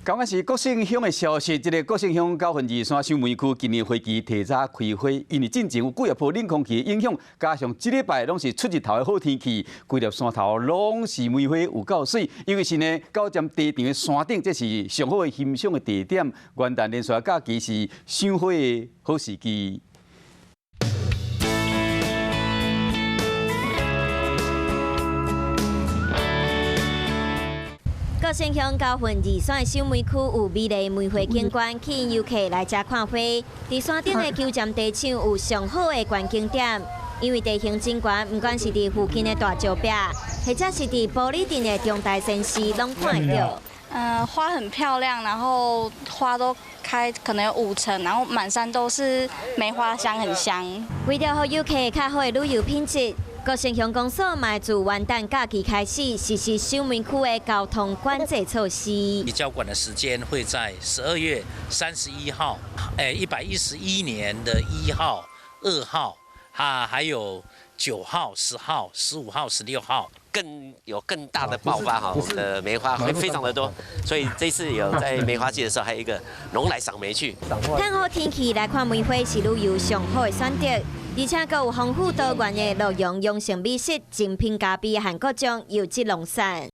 剛剛是國姓鄉的消息，這個國姓鄉九份二山賞梅區今年花期提早開花，因為進前有幾仔波冷空氣的影響，加上這禮拜攏是出日頭的好天氣，規粒山頭攏是梅花，有夠媠。尤其是呢，九針地場的山頂，這是上好的欣賞的地點。元旦連續假期是賞花的好時機。國姓鄉九份二山的賞梅區有美麗梅花景觀，吸引遊客來遮看花。佇山頂的鳩佔地場有上好的觀景點，因為地形真懸，毋管是佇附近的大石壁，或者是佇埔里鎮的中台仙寺，攏看會著。花很漂亮，然後花都開，可能有五層，然後滿山都是梅花香，很香。為著予遊客較好的旅遊品質，國姓鄉公所嘛自元旦假期開始實施賞梅區的交通管制措施。交管的時間會在12月31號，111年的1號、2號，啊，還有9號、10號、15號、16號。更有更大的爆發哈，我們的梅花會非常的多，所以這次有在梅花季的時候，還有一個農來賞梅去。趁好天氣來看梅花是旅遊上好的選擇，而且閣有豐富多元的洛陽羊城美食、精品咖啡和各種優質農產。